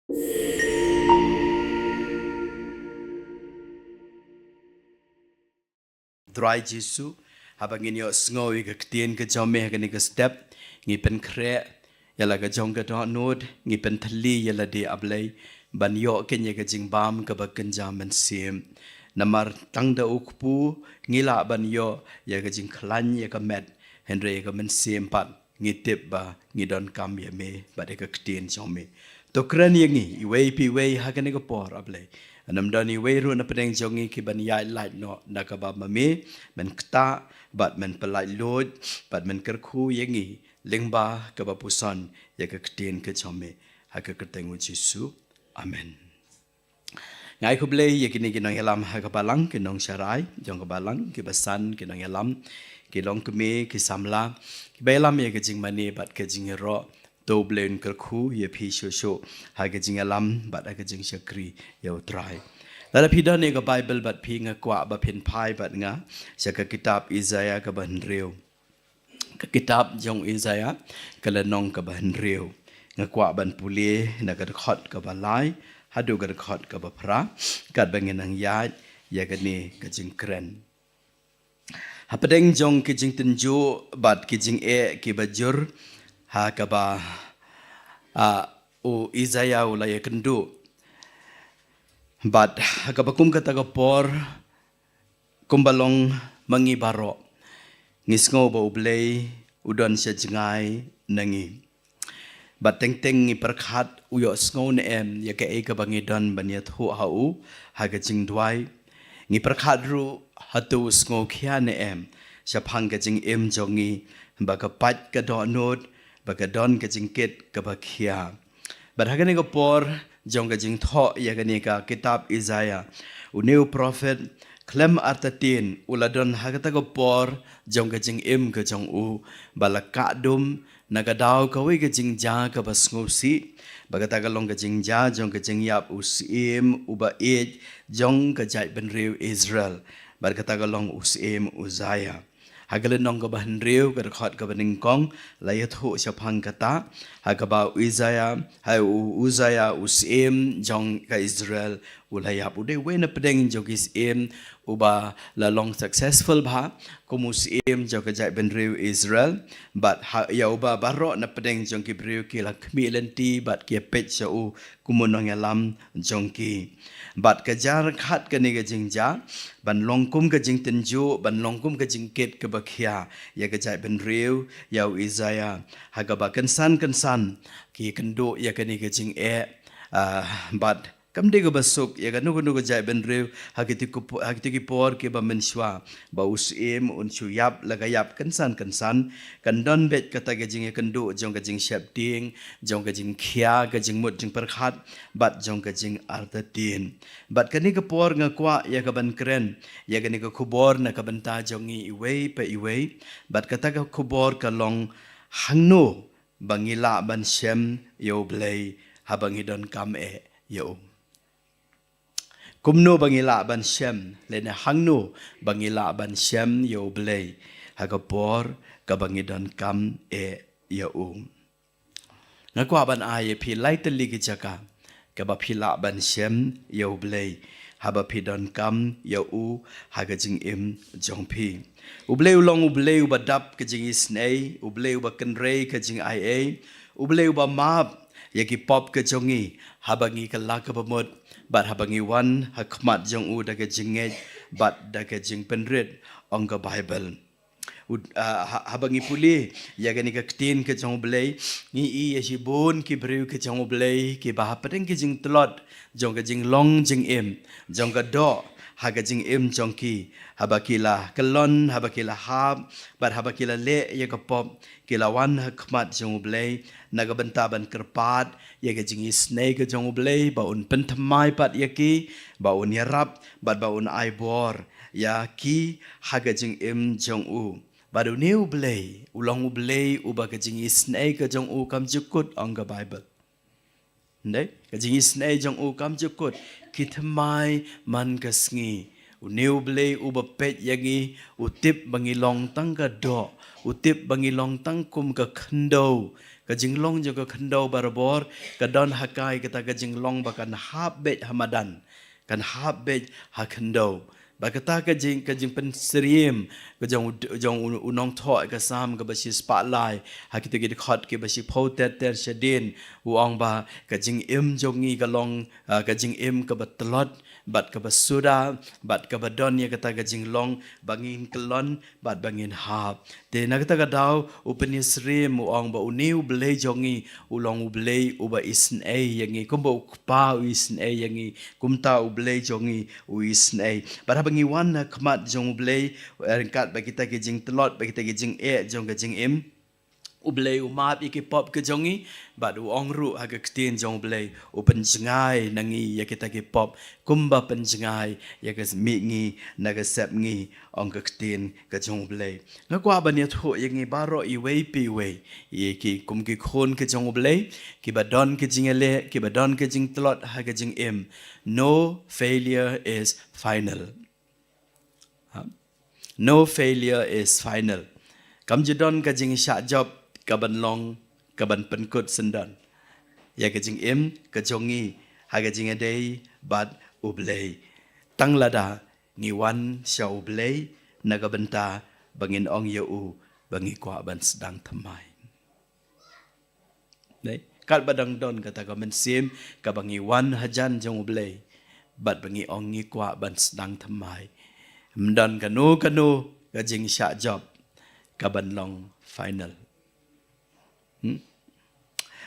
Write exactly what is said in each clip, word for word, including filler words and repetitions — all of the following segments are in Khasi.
Trai Jisu, haba ngin ïohsngew ïa ka ktien ka jong me ha kane ka step, ngi pynkhreh ïa la ka jong ka dohnud, ngi pynthylli ïa lade A Blei ban ïoh kane ka jingbam kaba kynja mynsiem. Namar tang da u kpu ngi lah ban ïoh ïa ka jingkhlaiñ ïa ka met, hynrei ïa ka mynsiem pat ngi tip ba ngi donkam ïa me bad ïa ka ktien jong me. To kren ïa ngi iwei pa iwei ha kane ka por, A Blei. Ym don iwei ruh na pdeng jong ngi ki ban ïaid lait noh na kaba ma me men ktah bad men pyllait luid bad men kyrkhu ïa ngi lyngba kaba puson ïa ka ktien ka jong me, ha ka kyrteng u Jisu. Amen. Nga ai khublei ïa kine ki nongïalam ha ka balang, ki nongsharai jong ka balang, ki basan, ki nongïalam, ki longkmie, ki samla, kiba ïalam ïa ka jingmane bad ka jingïaroh. To U Blei un kyrkhu ïa phi shuh shuh ha ka jingïalam bad ha ka jingshakri ïa U Trai. Lada phi don ïa ka Baibl bad phi, nga kwah ba phin phai bad nga sha ka kitab Isaïah kaba hynriew. Ka kitab jong Isaïah, ka lynnong kaba hynriew. Nga kwah ban pule na ka dkhot kaba lai haduh ka dkhot kaba phra, katba ngin nang ïaid ïa kane ka jingkren. Hapdeng jong ki jingtynjuh bad ki jingeh kiba jur, ha kaba, ah, u Isaïah u la ïakynduh. Bad ha kaba kum kata ka por, kumba long ma ngi baroh, ngi sngew ba U Blei u don sha jngai na ngi. Bad teng teng ngi pyrkhat u ïohsngew ne em ïa kaei kaba ngi don ban ïathuh ha u ha ka jingduwai. Ngi pyrkhat ruh hato u sngewkhia ne em shaphang ka jingim jong ngi, ba ka pait ka dohnud, ba ka don ka jingkit kaba khia. Bad ha kane ka por jong ka jingthoh ïa kane ka kitab Isaïah, une u prophet khlem artatien u la don ha kata ka por jong ka jingim ka jong u, ba la kah dum na ka daw kawei ka jingjia kaba sngewsih, ba kata ka long ka jingjia jong ka jingïap u syiem uba ïeit jong ka jaitbynriew Israel. Bad kata ka long u syiem Uzziah. Ha ka lynnong kaba hynriew, ka dkhot kaba nyngkong, la ïathuh shaphang kata, ha kaba u Uzziah, ha u Uzziah u syiem jong ka Israel u la ïap. U dei uwei na pdeng jong ki syiem uba la long successful bha kum u syiem jong ka jaitbynriew Israel. Bad ha ïa uba baroh na pdeng jong ki briew ki la khmih lynti bad ki peit sha u kum u nongïalam jong ki. Bad ka jia ryngkat kane ka jingjia ban long kum ka jingtynjuh, ban long kum ka jingkit kaba khia ïa ka jaitbynriew, ïa u Isaïah, ha kaba kynsan kynsan ki kynduh ïa kane ka jingeh. Ah, bad kam dei kaba suk ïa kano kano ka jaitbynriew ha kito ki po-, ha kito ki por kiba mynshuwa, ba u syiem un shu ïap la ka ïap kynsan kynsan. Kan don beit kata ka jingïakynduh jong ka jingsheptieng, jong ka jingkhia, ka jingmut jingpyrkhat, bad jong ka jingartatien. Bad kane ka por nga kwah ïa ka ban kren ïa kane ka khubor na ka bynta jong ngi iwei pa iwei. Bad kata ka khubor ka long, hangno ba ngi lah ban shem ïa U Blei haba ngi donkam eh ïa u? Kumno ba ngi lah ban shem, lane hangno ba ngi lah ban shem ïa U Blei ha ka por kaba ngi donkam eh ïa u? Nga kwah ban ai ïa phi lai tylli ki jaka kaba phi lah ban shem ïa U Blei haba phi donkam ïa u ha ka jingim jong phi. U Blei u long U Blei uba dap ka jingisynei, U Blei uba kynrei ka jingaiei, U Blei uba map ïa ki pop ka jong ngi haba ngi kylla kaba mut, bad haba ngi wan ha khmat jong u da ka jingngeit bad da ka jingpynrit, ong ka Baibl. U, ah, ha-, haba ngi pule ïa kane ka ktien ka jong U Blei, ngi i ïa shibun ki briew ka jong U Blei kiba hapdeng ki jingtlot jong ka jinglong jingim, jong ka doh ha ka jingim jong ki, haba ki la kyllon, haba ki la hap, bad haba ki la leh ïa ka pop, ki la wan ha khmat jong U Blei na ka bynta ban kyrpad ïa ka jingisynei ka jong U Blei ba un pynthymmai pat ïa ki, ba un ïarap bad ba un ai bor ïa ki ha ka jingim jong u. Bad une U Blei u long U Blei uba ka jingisynei ka jong u kam jukut, ong ka Baibl. Ndei, ka jingisynei jong u kam jukut, ki thymmai man ka sngi. Une U Blei uba peit ïa ngi, u tip ba ngi long tang ka doh, u tip ba ngi long tang kum ka khyndew. Ka jinglong jong ka khyndew barabor ka don ha ka, kata ka jinglong ba kan hap beit ha madan, kan hap beit ha khyndew. Bad kata ka jing, ka jingpynsyriem ka jong, jong u, u nongthoh ka Salm kaba shispah lai, ha kita ki dkhot kiba shiphew ter ter shadien, u ong ba ka jingim jong ngi ka long, ah, ka jingim kaba tlot, bad kaba suda, bad kaba don ïa kata ka jinglong ba ngin kyllon, bad ba ngin hap. Te na kata ka daw, u pynïasyriem, u ong ba une U Blei jong ngi u long U Blei uba isynei ïa ngi, kumba u kpa u isynei ïa ngi, kumta U Blei jong ngi u isynei. Bad haba ngi wan ha khmat jong U Blei, ryngkat bad kita ki jingtlot, bad kita ki jingeh jong ka jingim, U Blei u map ïa ki pop ka jong ngi, bad u ong ruh ha ka ktien jong U Blei, u pynjngai na ngi ïa kita ki pop, kumba pynjngai ïa ka mih ngi na ka sep ngi, ong ka ktien ka jong U Blei. Nga kwah ban ïathuh ïa ngi baroh iwei pa iwei, ïa ki kum ki khun ka jong U Blei, kiba don ka jingïaleh, kiba don ka jingtlot ha ka jingim. No failure is final. Ha? No failure is final. Kam ju don ka jingshah jop kaban long, kaban pynkut syndon ïa ka jingim ka jong ngi ha ka jingïadei bad U Blei. Tang lada ngi wan sha U Blei na ka bynta ba ngin ong ïa u ba ngi kwah ban sdang thymmai. Dei, katba dang don kata ka mynsiem kaba ngi wan hajan jong U Blei, bad ba ngi ong ngi kwah ban sdang thymmai, ym don kano kano ka jingshah jop kaban long final. Hmm?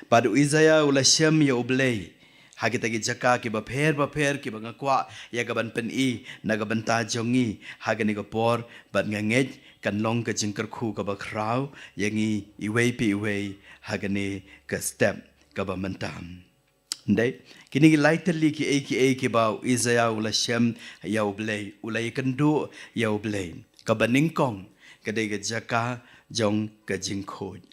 Bad u Isaiah u la shem ïa U Blei ha kita ki jaka kiba pher bapher kiba nga kwah ïa kaban pyni na ka bynta jong ngi ha kane ka por, bad nga ngeit kan long ka jingkyrkhu kaba khraw ïa ngi iwei pa iwei ha kane ka step kaba mynta. Dei, kine ki lai tylli kiei kiei kiba u Isaiah u la shem ïa U Blei, u la ïakynduh ïa U Blei. Kaba nyngkong ka dei ka jaka jong ka jingkhuid.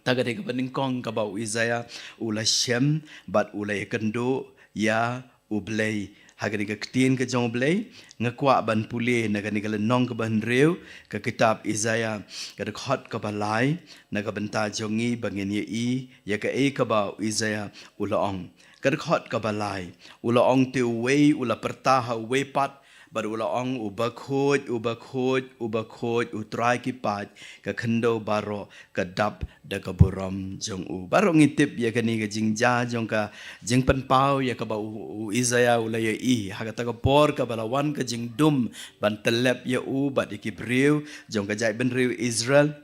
Ta ka dei kaba nyngkong kaba u Isaiah u la shem bad u la ïakynduh ïa U Blei. Ha kane ka ktien ka jong U Blei, nga kwah ban pule na kane ka lynnong kaba hynriew ka kitab Isaiah, ka dkhot kaba lai, na ka bynta jong ngi ba ngin ïohi ïa kaei kaba u Isaiah u la ong. Ka dkhot kaba lai, u la ong, te uwei u la pyrta ha uwei pat, bad u la ong, uba khuid, uba khuid, uba khuid, U Trai ki paid, ka khyndew baroh ka dap da ka burom jong u. Baroh ngi tip ïa kane ka jingjia jong ka jingpynpaw ïa kaba u, u Isaiah u la ïohi ha kata ka por kaba la wan ka jingdum ban tyllep ïa u bad ïa ki briew jong ka jaitbynriew Israel.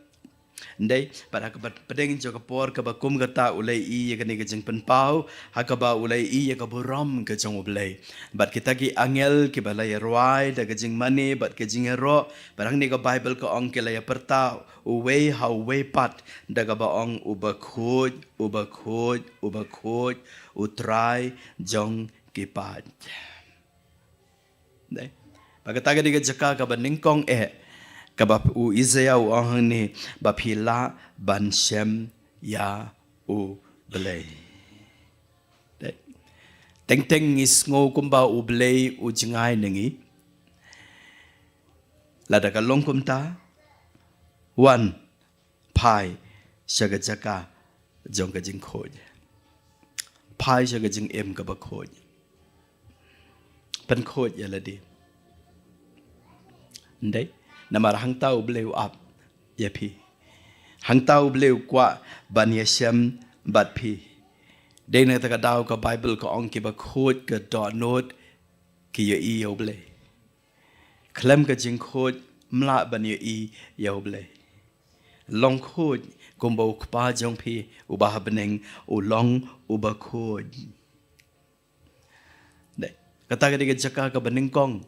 Dei, bad ha kaba pdeng jong ka por kaba kum kata u la ïohi ïa kane ka jingpynpaw, ha kaba u la ïohi ïa ka burom ka jong U Blei. Bad kita ki angel kiba la ïarwai da ka jingmane bad ka jingïaroh, bad hangne ka Baibl ka ong ki la ïapyrta uwei ha uwei pat da kaba ong, uba khuid, uba khuid, uba khuid, U Trai jong ki paid. Dei. Bad kata ka dei ka jaka kaba nyngkong eh kaba u Isaiah u ong hangne ba phi lah ban shem ïa U Blei. Dei. Teng teng ngi sngew kumba U Blei u jngai na ngi. Lada ka long kumta, wan, phai sha ka jaka jong ka jingkhuid. Phai sha ka jingim kaba khuid. Pynkhuid ïa lade. Dei, namar hangta U Blei u ap ïa phi. Hangta U Blei u kwah ban ïashem bad phi. Dei na kata ka daw ka Baibl ka ong, kiba khuid ka dohnud ki ïohi ïa U Blei. Khlem ka jingkhuid ym lah ban ïohi ïa U Blei. Long khuid kumba U Kpa jong phi uba ha bneng u long uba khuid. Dei, kata ka dei ka jaka kaba nyngkong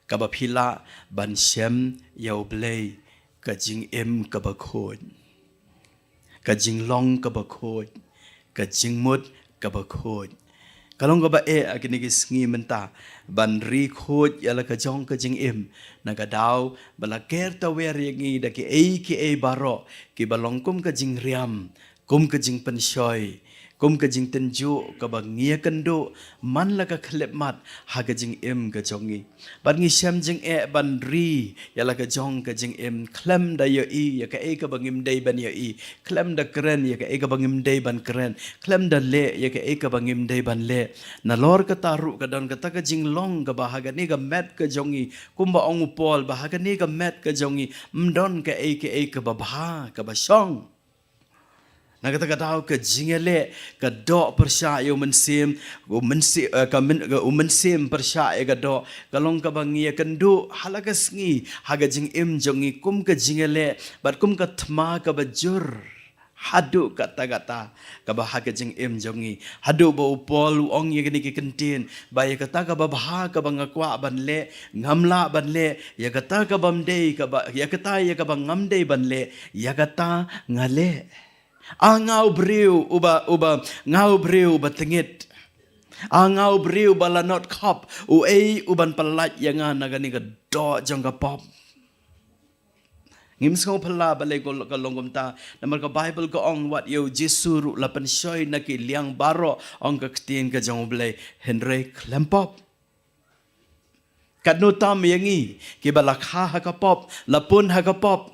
kaba phi lah ban shem ïa U Blei, ka jingim kaba khuid, ka jinglong kaba khuid, ka jingmut kaba khuid. Ka long kaba eh ha kine ki sngi mynta ban ri khuid ïa la ka jong ka jingim, na ka daw ba la ker tawiar ïa ngi da kiei kiei baroh kiba long kum ka jingriam, kum ka jingpynshoi, Kum ka jingtynjuh kaba ngi ïakynduh man la ka khyllipmat ha ka jingim ka jong ngi. Bad ngi shem jingeh ban ri ïa la ka jong ka jingim khlem da ïohi ïa kaei kaba ngim dei ban ïohi, khlem da kren ïa kaei kaba ngim dei ban kren, khlem da leh ïa kaei kaba ngim dei ban leh. Nalor kata ruh ka don kata ka jinglong kaba ha kane ka met ka jong ngi, kumba ong u Paul ba ha kane ka met ka jong ngi ym don kaei kaei kaba bha kaba shong. Na kata ka daw ka jingïaleh ka doh pyrshah ïa u mynsiem, u mynsiem, eh, ka myn-, ka, u mynsiem pyrshah ïa ka doh, ka long kaba ngi ïakynduh ha la ka sngi ha ka jingim jong ngi kum ka jingïaleh bad kum ka thma kaba jur. Haduh katta katta kaba ha ka jingim jong ngi, haduh ba u Paul u ong ïa kine ki kyntien ba ïa kata kaba bha kaba nga kwah ban leh ngam lah ban leh, ïa kata kaba ym dei kaba, ïa kata ïa kaba ngam dei ban leh ïa kata nga leh. A nga u briew uba, uba, nga u briew uba tyngit. A nga u briew ba la not khop, uei uban pyllait ïa nga na kane ka doh jong ka pop. Ngim sngew phylla balei ka long kumta, namar ka Baibl ka ong wat ïa u Jisu ruh la pynshoi na ki liang baroh, ong ka ktien ka jong U Blei, hynrei khlem pop. Katno tam ïa ngi kiba la kha ha ka pop, la pun ha ka pop.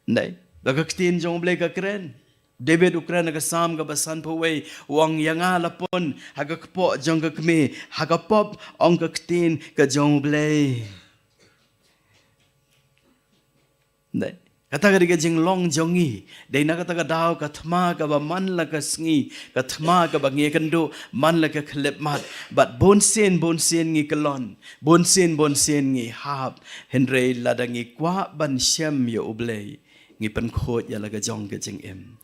Nai, ba ka ktien jong U Blei ka kren. David u kren ha ka Salm kaba sanphew wei, u ong ïa nga la pun ha ka kpoh jong ka kmie, ha ka pop, ong ka ktien ka jong U Blei. Nai, kata ka dei ka jinglong jong ngi. Dei na kata ka daw ka thma kaba man la ka sngi, ka thma kaba ngi ïakynduh man la ka khyllipmat. Bad bunsien bunsien ngi kyllon, bunsien bunsien ngi hap. Hynrei lada ngi kwah ban shem ïa U Blei, ngi pynkhuid ïa la ka jong ka jingim.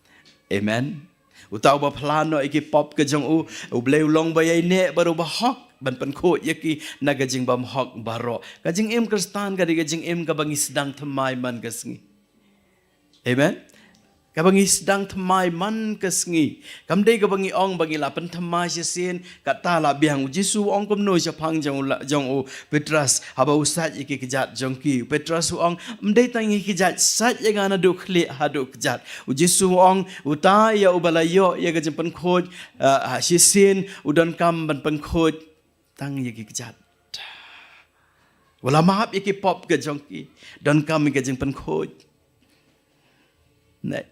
Amen. Uta uba phla noh ïa ki pop ka jong u, U Blei u long ba ïaineh bad uba hok ban pynkhuid ïa ki na ka jingbymhok baroh. Ka jingim Khristan ka dei ka jingim kaba ngi sdang thymmai man ka sngi. Amen. Kaba ngi sdang thymmai man ka sngi. Kam dei kaba ngi ong ba ngi la pynthymmai shisien, kata la biang. U Jisu u ong kumno shaphang jong u la, jong u Petros, haba u sait ïa ki kjat jong ki. U Petros u ong, ym dei tang ïa ki kjat, sait ïa nga naduh khlieh haduh kjat. U Jisu u ong, uta ïa uba la ïoh ïa ka jingpynkhuid, ah, shisien, u donkam ban pynkhuid tang ïa ki kjat. Uba la map ïa ki pop ka jong ki, donkam ïa ka jingpynkhuid. Nai,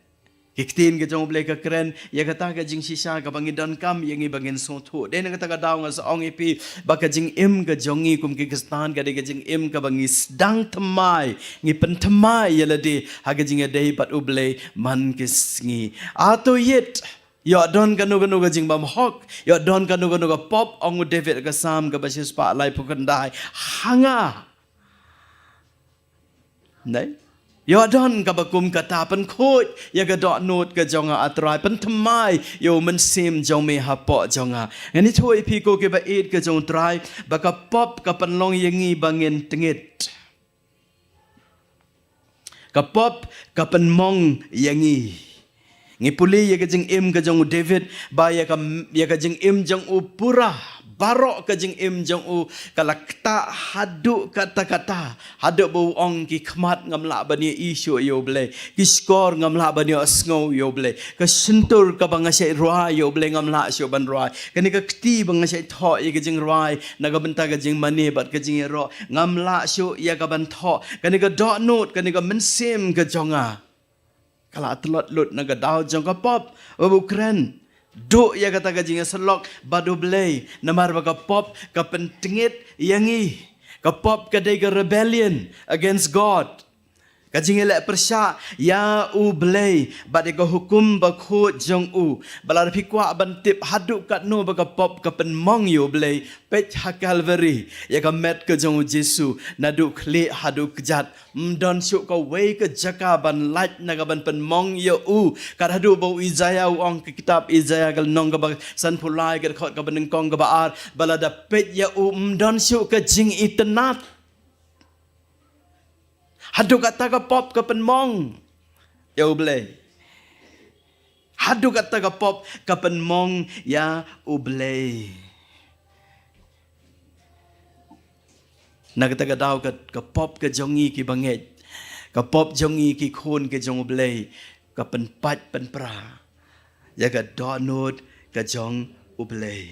ki ktien ka jong U Blei ka kren ïa kata ka jingshisha kaba ngi donkam ïa ngi ba ngin sngewthuh. Dei na kata ka daw nga sa ong ïa phi ba ka jingim ka jong ngi kum ki Khristan ka dei ka jingim kaba ngi sdang thymmai, ngi pynthymmai ïa lade ha ka jingïadei bad U Blei man ka sngi. Ato ïit, ïoh don kano kano ka jingbymhok, ïoh don kano kano ka pop, ong u David ka Salm kaba shispah laiphew khyndai, ha nga. Nai, ïoh don kaba kum kata, pynkhuid ïa ka dohnud ka jong nga, A Trai, pynthymmai ïa u mynsiem jong me hapoh jong nga. Ngan ïathuh ïa phi ko kiba ïeit ka jong U Trai, ba ka pop ka pynlong ïa ngi ba ngin tyngit. Ka pop ka pynmong ïa ngi. Ngi pule ïa ka jingim ka jong u David, ba ïa ka, ïa ka jingim jong u pura, baroh ka jingim jong u ka la ktah haduh katta katta, haduh ba u ong ki khmat ngam lah ban ïohi shuh ïa U Blei, ki shkor ngam lah ban ïohsngew ïa U Blei, ka shyntur kaba nga shait rwai ïa U Blei ngam lah shuh ban rwai, kane ka kti ba nga shait thoh ïa ka jingrwai na ka bynta ka jingmane bad ka jingïaroh, ngam lah shuh ïa ka ban thoh. Kane ka dohnud, kane ka mynsiem ka jong nga ka la tlot lut na ka daw jong ka pop. Ba u kren, duh ïa kata ka jingïasyllok bad U Blei, namar ba ka pop ka pyntyngit ïa ngi. Ka pop ka dei ka rebellion against God. Ka jingïaleh pyrshah ïa U Blei bad ïa ka hukum bakhuid jong u. Ba lada phi kwah ban tip haduh katno ba ka pop ka pynmong ïa U Blei, peit ha Calvary, ïa ka met ka jong u Jisu, naduh khlieh haduh kjat. Ym don shuh kawei ka jaka ban lait na ka ban pynmong ïa u. Kat haduh ba u Isaiah u ong, ka kitab Isaiah ka lynnong kaba sanphew lai, ka dkhot kaba nyngkong kaba ar, ba lada peit ïa u ym don shuh ka jingitynnad. Haduh katta ka pop ka pynmong ïa U Blei. Haduh katta ka pop ka pynmong ïa U Blei. Na kata ka daw ka, ka pop ka jong ngi ki bangeit, ka pop jong ngi ki khun ka jong U Blei, ka pynpait pynpra ïa ka dohnud ka jong U Blei.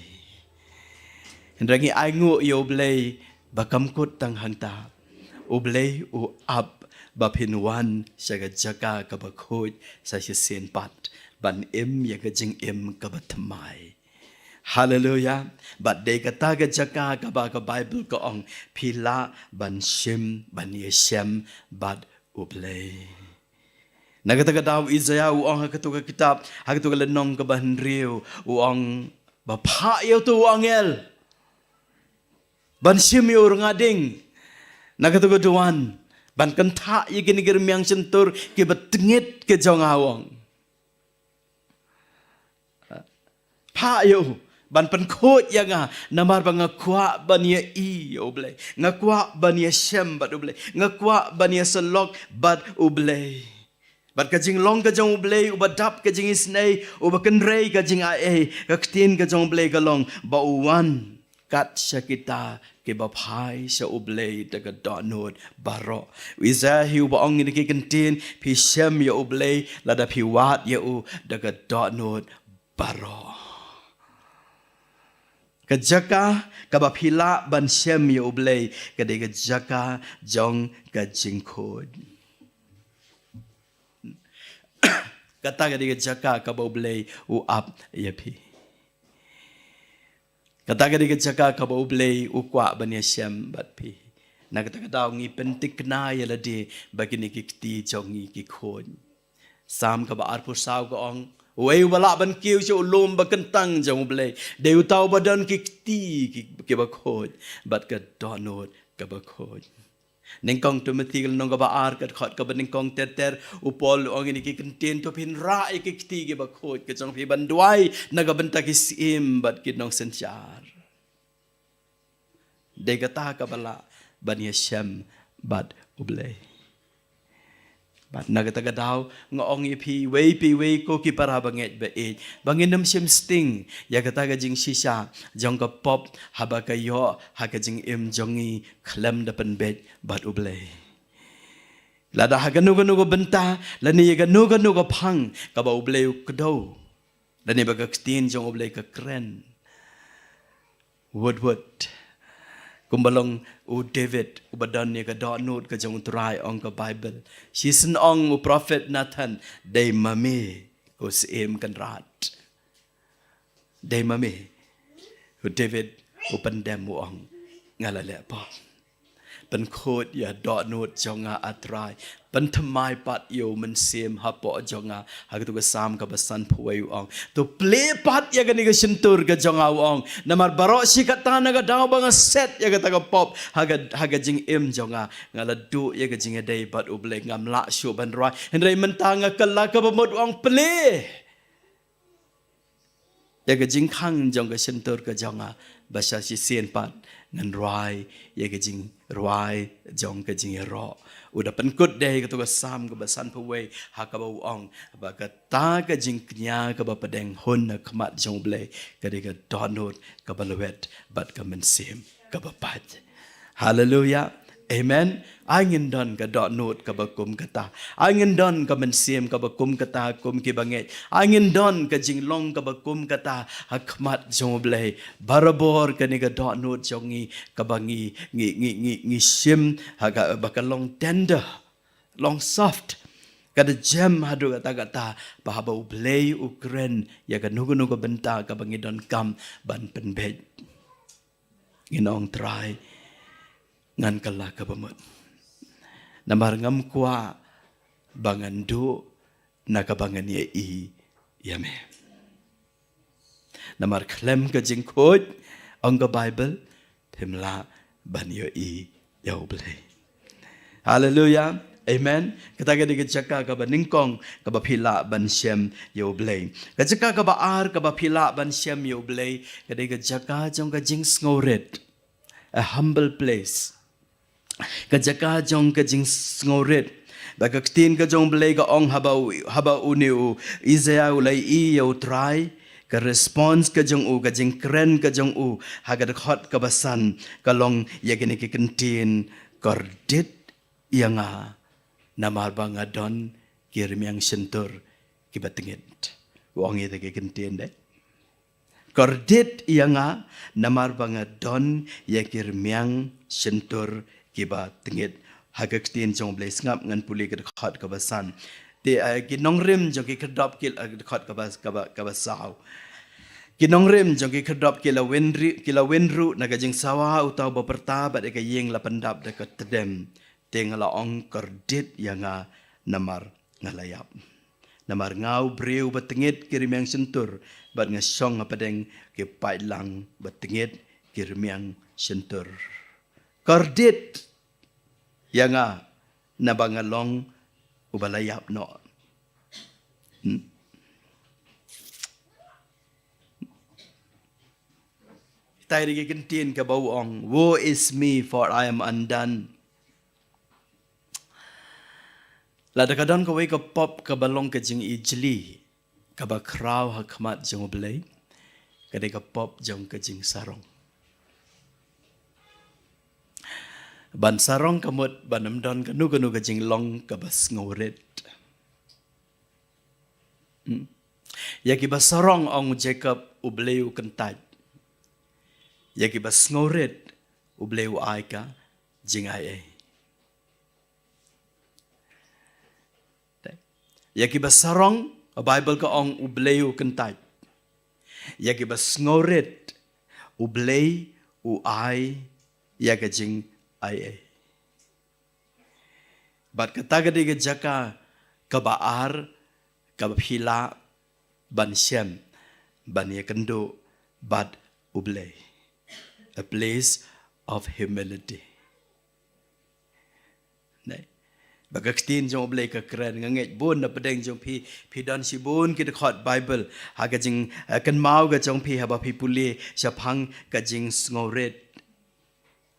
Hynrei ngi ainguh ïa U Blei ba kam kut tang hangta. U Blei u ap ba phin wan sha ka jaka kaba khuid sa shisien pat ban im ïa ka jingim kaba thymmai. Haleluya. Bad dei kata ka jaka kaba ka Baibl ka ong phi lah ban shim ban ïashem bad U Blei. Na kata ka daw Isaiah u ong ha katu ka kitab, ha katu ka lynnong kaba hynriew, u ong ba phah ïa utu u angel ban shim ïa u rnga ding na katu ka duwan ban kynthah ïa kine ki rmiang shyntur kiba tngit ki jong nga, u ong. Phah ïa u ban pynkhuid ïa nga, namar ba nga kwah ban ïa i ïa U Blei, nga kwah ban ïashem bad U Blei, nga kwah ban ïasyllok bad U Blei. Bad ka jinglong ka jong U Blei uba dap ka jingisynei, uba kynrei ka jingai, ka ktien ka jong U Blei ka long ba u wan kat sha kita kiba phai sha U Blei da ka dohnud baroh. Isaiah hi uba ong ïa kine ki kyntien, phi shem ïa U Blei lada phi wad ïa u da ka dohnud baroh. Ka jaka kaba phi lah ban shem ïa U Blei ka dei ka jaka jong ka jingkhuid. Kata ka dei ka jaka kaba U Blei u ap ïa phi. Kata ka dei ka jaka kaba U Blei u kwah ban ïashem bad phi. Na kata ka daw ngi pyntikna ïa lade ba kine ki kti jong ngi ki khuid. Salm kaba arphew saw ka ong, uei uba lah ban kiew sha u lum ba kyntang jong U Blei? Dei uta uba don ki kti ki, kiba khuid bad ka dohnud kaba khuid. Nyngkong Timothy ka lynnong kaba ar, ka dkhot kaba nyngkong ter ter, u Paul u ong ïa kine ki kyntien, to phin rah ïa ki kti kiba khuid ka jong phi ban duwai na ka bynta ki syiem bad ki nongsynshar. Dei kata kaba lah ban ïashem bad U Blei. Bad na kata ka daw nga ong ïa phi, wei pa wei ko ki para bangeit ba ïeit, ba ngin ym shim sting ïa kata ka jingshisha jong ka pop haba ka ïoh ha ka jingim jong ngi khlem da pynbeit bad U Blei. Lada ha kano kano ka bynta lane ïa kano kano ka phang kaba U Blei u kdew, lane ba ka ktien jong U Blei ka kren. Wut wut. Kumba long u David uba don ïa ka dohnud ka jong U Trai, ong ka Baibl. Shisien ong u prophet Nathan, dei ma me ko Syiem Kynrad. Dei ma me. U David u pyndem, u ong, nga la leh pop. Pynkhuid ïa dohnud jong nga, A Trai. Pynthymmai pat ïa U Mynsiem hapoh jong nga. Ha katu ka Salm kaba sanphew wei u ong, to plie pat ïa kane ka shyntur ka jong nga, u ong. Namar baroh shi katta na ka daw ba nga set ïa kata ka pop ha ka, ha ka jingim jong nga, nga la duh ïa ka jingïadei bad U Blei, ngam lah shuh ban rwai. Hynrei mynta nga kylla kaba mut, u ong, plie ïa ka jingkhang jong ka shyntur ka jong nga, ba sha shisien pat ngan rwai ïa ka jingrwai jong ka jingïaroh. U da pynkut de ha katu ka Salm kaba sanphew wei ha kaba u ong ba kata ka jingkñia kaba pdeng hun na khmat jong U Blei ka dei ka dohnud kaba lwet bad ka mynsiem kaba pait. Haleluya. Amen. Ai ngin don ka dohnud kaba kum kata. Ai ngin don ka mynsiem kaba kum kata kum ki bangeit. Ai ngin don ka jinglong kaba kum kata ha khmat jong U Blei. Barabor kane ka dohnud jong ngi kaba ngi, ngi, ngi, ngi, ngi shim ha kaba ka long tender, long soft. Ka da jem haduh katta katta ba haba U Blei u kren ïa kano kano ka bynta kaba ngi donkam ban pynbeit. Ngin ong, Trai, ngan kylla kaba mut. Namar ngam kwah ba ngan duh na kaba ngan ïohi ïa me. Namar khlem ka jingkhuid, ong ka Baibl, phim lah ban ïohi ïa U Blei. Haleluya. Amen. Kata ka dei ka jaka kaba nyngkong kaba phi lah ban shem ïa U Blei. Ka jaka kaba ar kaba phi lah ban shem ïa U Blei ka dei ka jaka jong ka jingsngewrit. A humble place. Ka jaka jong ka jingsngewrit. Ba ka ktien ka jong U Blei ka ong haba u, haba une u Isaiah u la ïohi ïa U Trai, ka response ka jong u, ka jingkren ka jong u ha ka dkhot kaba san ka long ïa kine ki kyntien, kordit ïa nga namar ba nga don ki rmiang shyntur kiba tngit. U ong ïa kata ka kyntien de. Kordit ïa nga namar ba nga don ïa ki rmiang shyntur kiba tngit. Ha ka ktien jong U Blei sngap ngan pule ka dkhot kaba san. Te, eh, ki nongrim jong ki khyrdop ki, eh, dkhot kaba, kaba, kaba saw. Ki nongrim jong ki khyrdop ki la wynru, ki la wynru na ka jingsawa uta uba pyrta bad ïa ka ïing la pyndap da ka tdem. Te nga la ong kordit ïa nga namar nga la ïap. Namar nga u briew ba tngit ki rmiang shyntur bad nga shong hapdeng ki paidlang ba tngit ki rmiang shyntur. Kordit ïa nga naba nga long uba la ïap noh. Hmm. Kita ïa ki kyntien kaba u ong, "Woe is me, for I am undone." Lada ka don kawei ka pop kaba long ka jingijli kaba khraw ha khmat jong U Blei, ka dei ka pop jong ka jingsarong. Ban sarong ka mut ban ym don kano kano ka jinglong kaba sngewrit. Hmm. Ïa kiba sarong, ong Jacob, U Blei u kyntait. Ïa kiba sngewrit, U Blei u ai ka jingaiei. Ïa kiba sarong, Baibl ka ong U Blei u kyntait. Ïa kiba sngewrit, U Blei u ai ïa ka jingaiei. Bad kata ka dei ka jaka kaba ar, kaba phi lah ban shem, ban ïakynduh bad U Blei. A place of humility. Ne? Ba ka ktien jong U Blei ka kren, nga ngeit bun na pdeng jong phi, phi don shibun ki dkhot Baibl ha ka jing, eh, kynmaw ka jong phi haba phi pule shaphang ka jingsngewrit.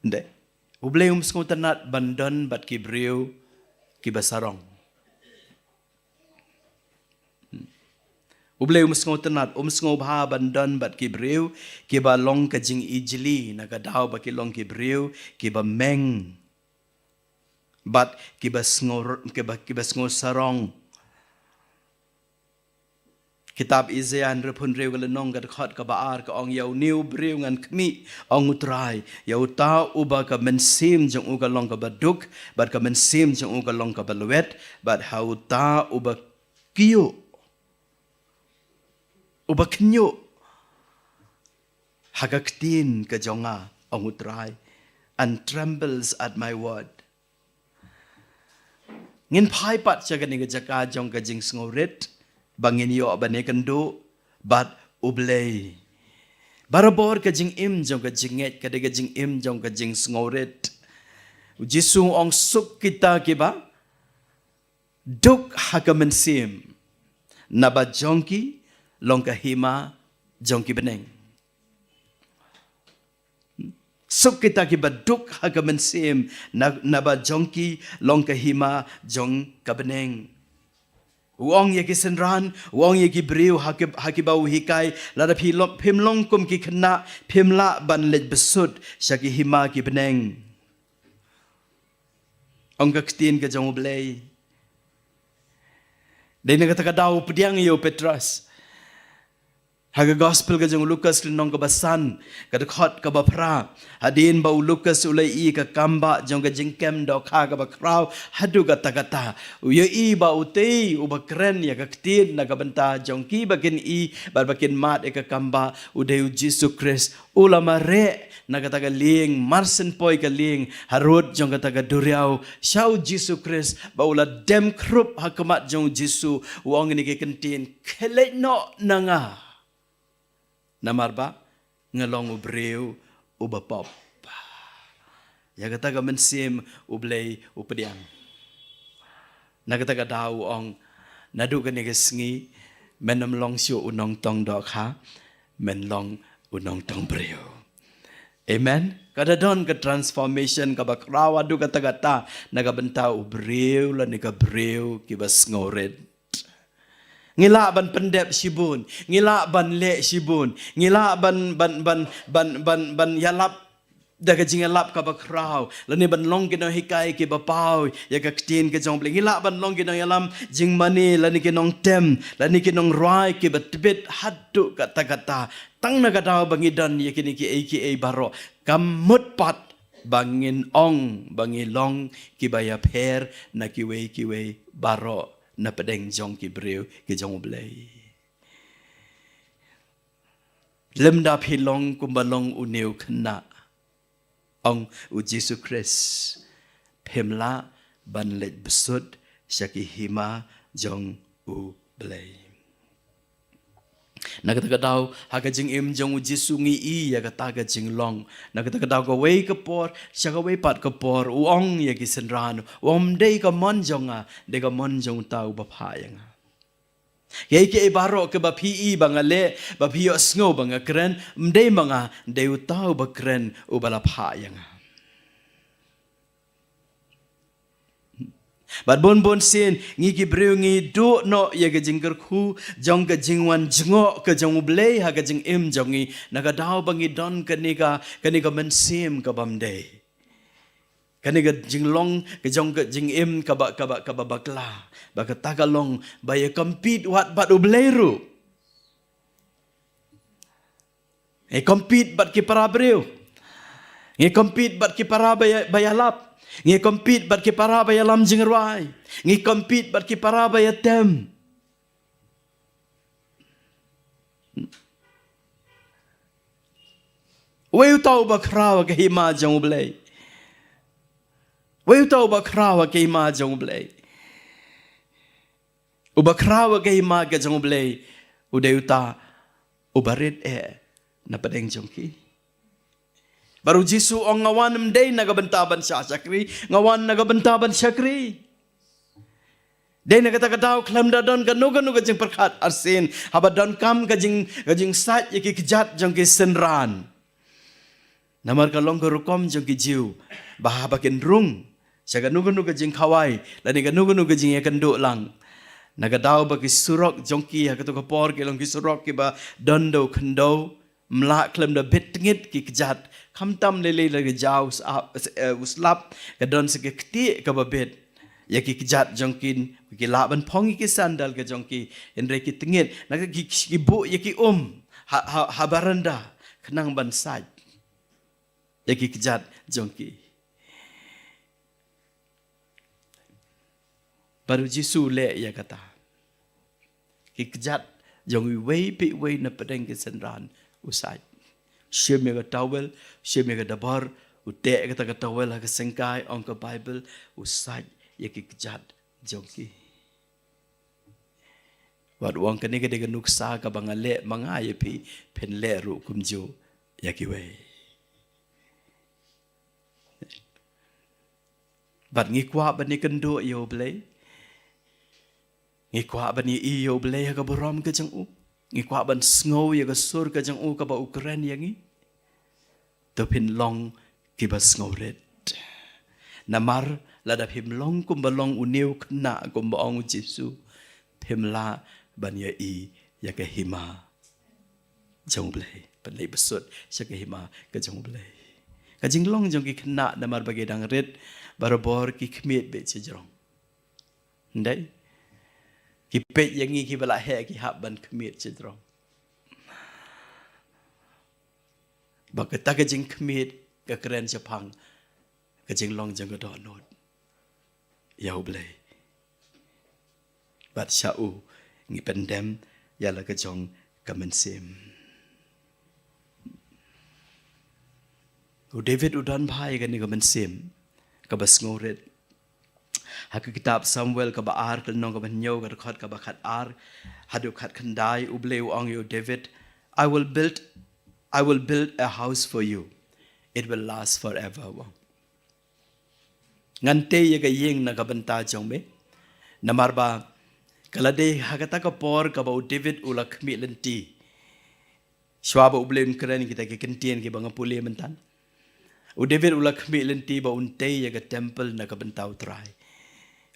Ynda U Blei um sngewtynnat ban don bad ki briew kiba sarong. U Blei um sngewtynnat, um sngewbha ban don bad ki briew kiba long ka jingijli, na ka daw ba ki long ki briew kiba meng bad kiba sngew, kiba, kiba sngewsarong. Kitab Isaïah hynriewphew hynriew ka lynnong ka dkhot kaba ar ka ong, ïa une u briew ngan khmih, ong U Trai, ïa uta uba ka mynsiem jong u ka long kaba duk, bad ka mynsiem jong u ka long kaba lwet, bad ha uta uba kyiuh, uba khñiuh ha ka ktien ka jong nga, ong U Trai, and trembles at my word. Ngin phai pat sha kane ka jaka jong ka jingsngewrit, ba ngin ïoh ban ïakynduh bad U Blei. Barabor ka jingim jong ka jingngeit ka dei ka jingim jong ka jingsngewrit. U Jisu u ong, suk kita kiba duk ha ka mynsiem, naba jong ki long ka hima jong ki bneng. Suk kita kiba duk ha ka mynsiem, na, naba jong ki long ka hima jong ka bneng. U ong ïa ki synran, u ong ïa ki briew ha ki, ha kiba u hikai, lada phi lo-, phim long kum ki khynnah, phim lah ban leit bsut sha ki hima ki bneng. Ong ka ktien ka jong U Blei. Dei na kata ka daw u pdiang ïa u Petros. Ha ka gospel ka jong u Lukas lynnong kaba san, ka dkhot kaba phra. Hadien ba u Lukas u la ïohi ka kambah jong ka jingkem dohkha kaba khraw haduh katta katta, u ïohi ba utei uba kren ïa ka ktien na ka bynta jong kiba kin ïohi bad ba kin mad ïa ka kambah, u dei u Jisu Khrist. U la mareh na kata ka lieng, marsien poi ka lieng harud jong kata ka duriaw sha u Jisu Khrist, ba u la dem khrup ha khmat jong u Jisu, u ong kine ki kyntien, khie leit noh na nga, namar ba nga long u briew uba pop. Ïa kata ka mynsiem U Blei u pdiang. Na kata ka daw u ong, naduh kane ka sngi, men ym long shuh u nongtong dohkha, men long u nongtong briew. Amen. Ka da don ka transformation kaba khraw haduh katta katta na ka bynta u briew lane ka briew kiba sngewrit. Ngi lah ban pyndep shibun, ngi lah ban leh shibun, ngi lah ban, ban, ban, ban, ban, ban ïalap da ka jingïalap kaba khraw, lane ban long ki nonghikai kiba paw ïa ka ktien ka jong U Blei. Ngi lah ban long ki nongïalam jingmane, lane ki nongtem, lane ki nongrwai kiba tbit haduh katta katta. Tang na ka daw ba ngi don ïa kine kiei kiei baroh, kam mut pat ba ngin ong ba ngi long kiba ïapher na kiwei kiwei baroh na pdeng jong ki briew ki jong U Blei. Lymda phi long kumba long une u khynnah, ong U Jisu Khrist, phim lah ban leit bsut sha ki hima jong U Blei. Na kata ka daw, ha ka jingim jong U Jisu ngi i ïa kata ka jinglong. Na kata ka daw, kawei ka por sha kawei pat ka por, u ong ïa ki synran, u ong, ym dei ka mon jong nga, dei ka mon jong uta uba phah ïa nga. Kiei kiei baroh kiba phi i ba nga leh, ba phi ïohsngew ba nga kren, ym dei ma nga, dei uta uba kren, uba la phah ïa nga. Bad bun bun sien ngi ki briew ngi duh noh ïa ka jingkyrkhu jong ka jingwan jngoh ka jong U Blei ha ka jingim jong ngi, na ka daw ba ngi don kane ka, kane ka mynsiem kaba ym dei. Kane ka jinglong ka jong ka jingim kaba, kaba, kaba bakla. Ba kata ka long ba ïa compete wat bad U Blei ruh. Ngi compete bad ki para briew. Ngi compete bad ki para ba ïa, ba ïalap. Ngi compete bad ki para ba ïalam jingrwai. Ngi compete bad ki para ba ïatem. Wei uta uba khraw ha ka hima jong U Blei. Wei uta uba khraw ha ka hima jong U Blei. Uba khraw ha ka hima ka jong U Blei u dei uta uba rit eh na pdeng jong ki. Bad U Jisu u ong, nga wan ym dei na ka bynta ban shah shakri, nga wan na ka bynta ban shakri. Dei na kata ka daw khlem da don kano kano ka jingpyrkhat arsien, haba donkam ka jing, ka jingsait ïa ki kjat jong ki synran. Namar ka long ka rukom jong ki Jiw ba haba kin rung sha kano kano ka jingkhawai lane kano kano ka jingïakynduh lang, na ka daw ba ki surok jong ki ha kato ka por ki long ki surok kiba don da u khyndew, ym lah khlem da bit tngit ki kjat. Khamtam lei lei la ka jaw u slap, eh, u slap, ka don sa ka ktieh kaba bit. Ïa ki kjat jong ki, ki lah ban phong ïa ki sandal ka jong ki, hynrei ki tngit. Na ka ki, ki buh ïa ki um ha, ha, ha baranda khnang ban sait ïa ki kjat jong ki. Bad U Jisu u leh ïa kata. Ki kjat jong iwei pa iwei na pdeng ki synran u sait. Shim ïa ka towel, shim ïa ka dabar, u teh kata ka towel ha ka syngkai, ong ka Baibl, u sait ïa ki kjat jong ki. Wat u ong, kane ka dei ka nuksa kaba nga leh ma nga ïa phi, phin leh ruh kumjuh ïa kiwei. Bad ngi kwah ban ïakynduh ïa U Blei. Ngi kwah ban ïohi ïa U Blei ha ka burom ka jong u. Ngi kwah ban sngew ïa ka sur ka jong u kaba u kren ïa ngi. To phin long kiba sngewrit. Namar lada phim long kumba long une u khynnah, kumba ong U Jisu, phim lah ban ïohi ïa ka hima jong U Blei, ban leit bsut sha ka hima ka jong U Blei. Ka jinglong jong ki khynnah namar ba ki dang rit, barabor ki khmied beit shajrong. Ym dei? Ki peit ïa ngi kiba la heh ki hap ban khmied shajrong. Ba kata ka jingkhmied ka kren shaphang ka jinglong jong ka dohnud ïa U Blei. Bad sha u ngi pyndem ïa la ka jong ka mynsiem. U David u don bha ïa kane ka mynsiem kaba sngewrit. Ha ka kitab Samuel kaba ar, ka lynnong kaba hynñiew, ka dkhot kaba khat ar haduh khat khyndai, U Blei u ong ïa u David, "I will build, I will build a house for you. It will last forever." Ngan tei ïa ka ïing na ka bynta jong me. Namar ba ka la dei ha kata ka por kaba u David u la khmih lynti. Shuwa ba U Blei un kren kita ki kyntien kiba nga pule mynta, u David u la khmih lynti ba un tei ïa ka temple na ka bynta U Trai.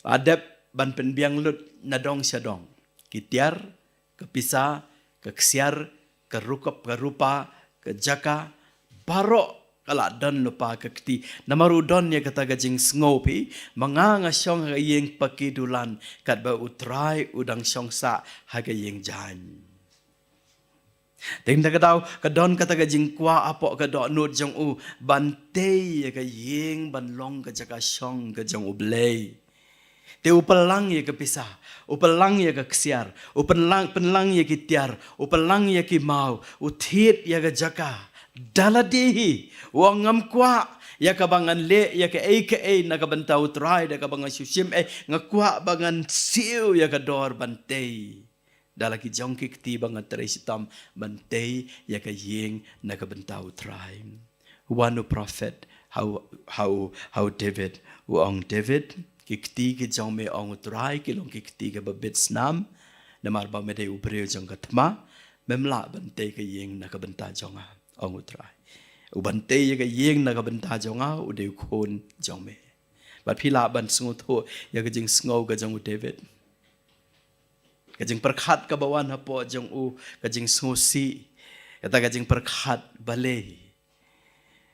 Hadep ban pynbiang lut na dong sha dong. Ki tiar, ka pisa, ka ksiar, ka rukop, ka rupa, ka jaka, baroh ka la don lypa ka kti. Namar u don ïa kata ka jingsngew phi, ma nga nga shong ha ka ïing paki dulan, katba U Trai u dang shong sah ha ka ïing jaiñ. Te na kata ka daw, ka don kata ka jingkwah hapoh ka dohnud jong u, ban tei ïa ka ïing, ban long ka jaka shong ka jong U Blei. Te u pynlang ïa ka pisa, u pynlang ïa ka ksiar, u pynlang, pynlang ïa ki tiar, u pynlang ïa ki maw, u thied ïa ka jaka. Da lade hi, u ong ngam kwah ïa kaba ngan leh ïa kaei kaei na ka bynta U Trai, da kaba ngan shu shim ei, nga kwah ba ngan siew ïa ka dor ban tei. Da la ki jong ki kti ba nga trei shitom ban tei ïa ka ïing na ka bynta U Trai. Wan u prophet ha u, ha u, ha u David, u ong David, ki kti ki jong me, ong U Trai, ki long ki kti kiba bit snam, namar ba me dei u briew jong ka thma, mem lah ban tei ka ïing na ka bynta jong nga, ong U Trai. U ban tei ïa ka ïing na ka bynta jong nga, u dei u khun jong me. Bad phi lah ban sngewthuh ïa ka jingsngew ka jong u David. Ka jingpyrkhat kaba wan hapoh jong u, ka jingsngewsih, kata ka jingpyrkhat balei.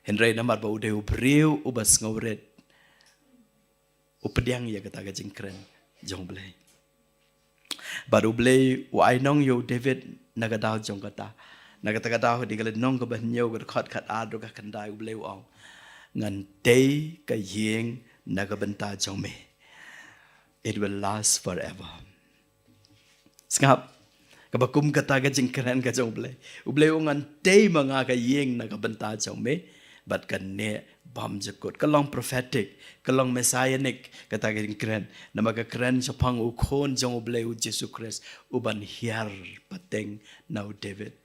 Hynrei namar ba u dei u briew uba sngewrit, u pdiang ïa kata ka jingkren jong U Blei. Bad U Blei u ainong ïa u David na ka daw jong kata. Na kata ka daw, dei ka lynnong kaba hynñiew, ka dkhot khatar haduh ka khyndai, U Blei u ong, ngan tei ka ïing na ka bynta jong me. It will last forever. Sngap, kaba kum kata ka jingkren ka jong U Blei. U Blei u ong ngan tei ma nga ka ïing na ka bynta jong me, bad kan neh bymjukut. Ka long prophetic, ka long messianic, kata ka jingkren. Namar ka kren shaphang u Khun jong U Blei, u Jisu Khrist, u ban hiar pateng na u David.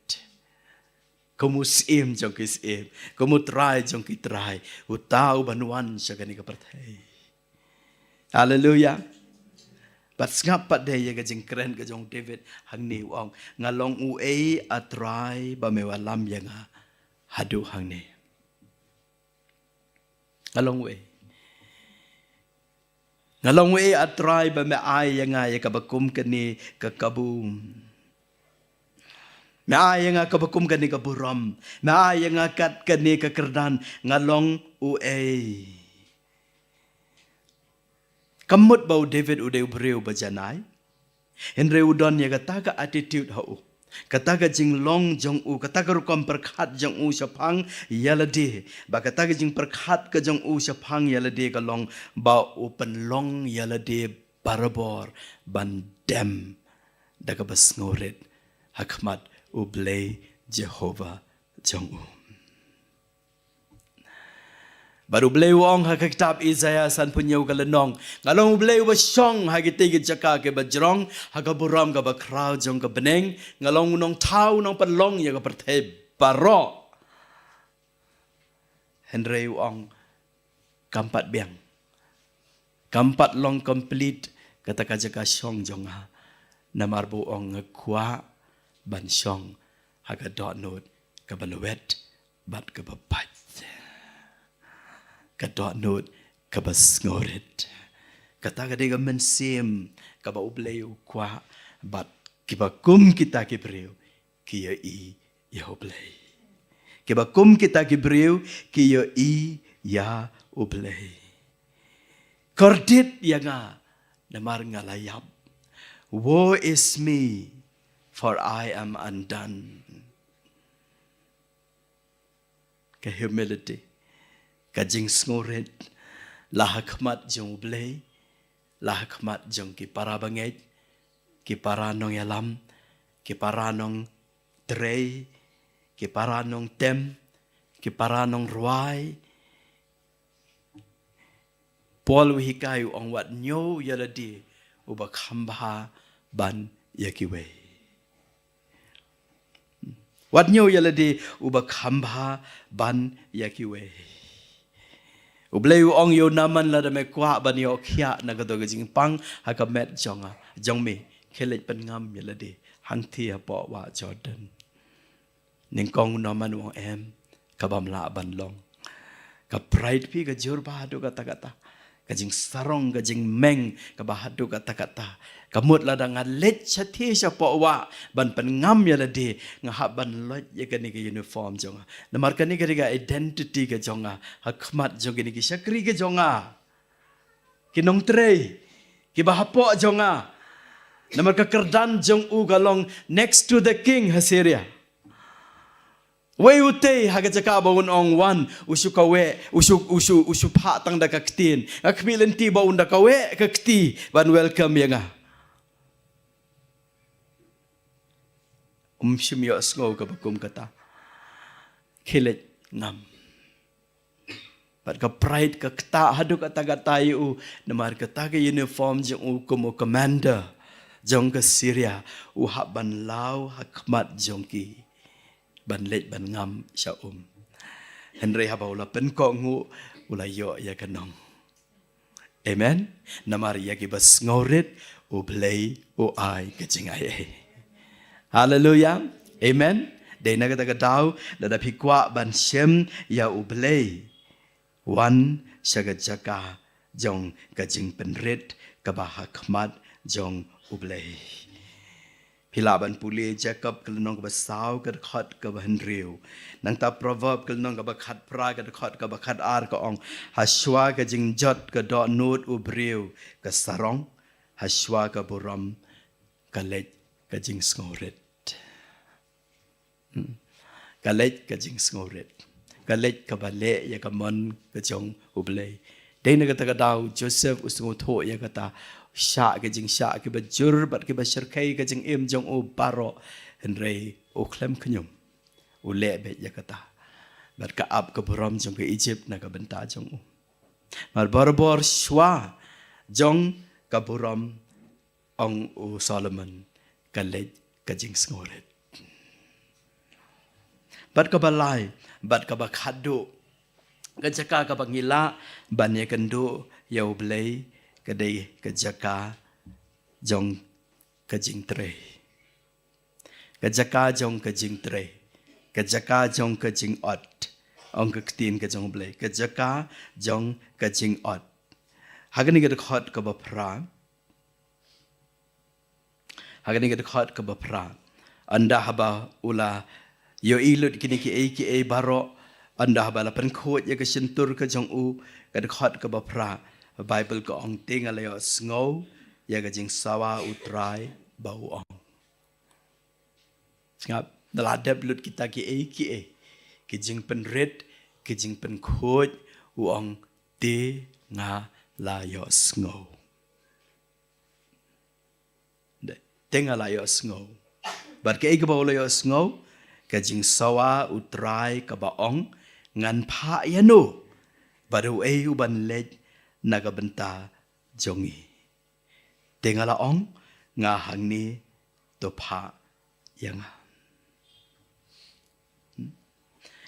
Kum u Syiem jong ki syiem, kum u Trai jong ki trai, uta u ban wan sha kane ka pyrthei. Haleluia. Bad sngap pat de ïa ka jingkren ka jong u David hangne, u ong, nga long uei, A Trai, ba me wallam ïa nga haduh hangne. Nga long uei. Nga long uei, A Trai, ba me ai ïa nga ïa kaba kum kane ka kabu. Me ai ïa nga kaba kum kane ka burom. Me ai ïa nga kat kane ka kyrdan. Nga long uei. Kam mut ba u David u dei u briew ba janai. Hynrei u don ïa kata ka attitude ha u. Kata ka jinglong jong u, kata ka rukom pyrkhat jong u shaphang ïa lade. Ba kata ka jingpyrkhat ka jong u shaphang ïa lade ka long ba u pynlong ïa lade barabor ban dem da kaba sngewrit ha khmat U Blei Jehobah jong u. Bad U Blei u ong ha ka kitab Isaiah sanphew hynñiew ka lynnong, nga long U Blei uba shong ha kitei ki jaka kiba jrong, ha ka burom kaba khraw jong ka bneng, nga long u nongthaw, u nongpynlong ïa ka pyrthei baroh. Hynrei u ong, kam pat biang, kam pat long complete kata ka jaka shong jong nga. Namar ba u ong nga kwah ban shong ha ka dohnud kaba lwet bad kaba pait. Ka dohnud kaba sngewrit. Kata ka dei ka mynsiem kaba U Blei u kwah bad kiba kum kita ki briew ki ïohi ïa U Blei. Kiba kum kita ki briew ki ïohi ïa U Blei. Kordit ïa nga namar nga la ïap. Woe is me, for I am undone. Ka humility, ka jingsngewrit, la ha khmat jong U Blei, la ha khmat jong ki para bangeit, ki para nongïalam, ki para nongtrei, ki para nongtem, ki para nongrwai. Paul u hikai, u ong wat ñiew ïa lade uba kham bha ban ïa kiwei. Wat ñiew ïa lade uba kham bha ban ïa kiwei. U Blei u ong ïa u Naaman, lada me kwah ban ïoh khiah na kato ka jingpang ha ka met jong nga, jong me, khie leit pynngam ïa lade hangthie hapoh wah Jordan. Nyngkong u Naaman u ong em, ka bym lah ban long. Ka pride phi ka jur bha haduh katta katta. Ka jingsarong, ka jingmeng, kaba haduh katta katta. Ka mut lada nga leit shathie shapoh wah, ban pynngam ïa lade, nga hap ban loit ïa kane ka uniform jong nga. Namar kane ka dei ka identity ka jong nga, ha khmat jong kine ki shakri ka jong nga. Ki nongtrei, kiba hapoh jong nga. Namar ka kyrdan jong u ka long next to the king ha Syria. Wei utei ha ka jaka ba un ong wan, u shu kaweh, u shu, u shu, u shu phah tang da ka ktien. Nga khmih lynti ba un da kaweh ka kti, ban welcome ïa nga. Um shym ïohsngew kaba kum kata. Khie leit ngam. Bad ka pride ka ktah haduh katta katta ïa u, namar kata ka uniform jong u kum u commander jong ka Syria, u hap ban law ha khmat jong ki, ban leit ban ngam sha um. Hynrei haba u la pynkohnguh, u la ïoh ïa ka nong. Amen. Namar ïa kiba sngewrit, U Blei u ai ka jingai ei. Haleluya. Amen. Dei na kata ka daw, lada phi kwah ban shem ïa U Blei, wan sha ka jaka jong ka jingpynrit kaba ha khmat jong U Blei. Phi lah ban pule Jakob ka lynnong kaba saw ka dkhot kaba hynriew. Nangta Proverb ka lynnong kaba khatphra ka dkhot kaba khatar ka ong, hashwa ka jingjot ka dohnud u briew ka sarong, hashwa ka burom ka leit ka jingsngewrit. Hmm. Ka leit ka jingsngewrit. Ka leit kaba leh ïa ka mon ka jong U Blei. Dei na kata ka daw Joseph u sngewthuh ïa kata, shah ka jingshah kiba jur bad kiba shyrkhei ka jingim jong u baroh, hynrei u khlem khñium. U leh beit ïa kata. Bad ka ap ka burom jong ka Egypt na ka bynta jong u. Mar barabor shwa jong ka burom, ong u Solomon, ka leit ka jingsngewrit. Bad kaba lai, bad kaba khatduh, ka jaka kaba ngi lah ban ïakynduh ïa U Blei ka dei ka jaka jong ka jingtrei. Ka jaka jong ka jingtrei. Ka jaka jong ka jingot. Ong ka ktien ka jong U Blei, ka jaka jong ka jingot. Ha kane ka dkhot kaba phra. Ha kane ka dkhot kaba phra. Ynda haba u la ïohi lut kine kiei kiei baroh, ynda haba la pynkhuid ïa ka shyntur ka jong u, ka dkhot kaba phra, Baibl ka ong, te nga la ïohsngew ïa ka jingsawa U Trai ba u ong. Sngap, da la dep lut kita kiei kiei, ki jingpynrit, ki jingpynkhuid, u ong, te nga la ïohsngew. Te nga la ïohsngew. Bad kaei kaba u la ïohsngew, ka jingsawa U Trai kaba ong, ngan phah ïano bad uei uban leit na ka bynta jong ngi. Te nga la ong, nga hangne, to phah ïa nga. Hmm?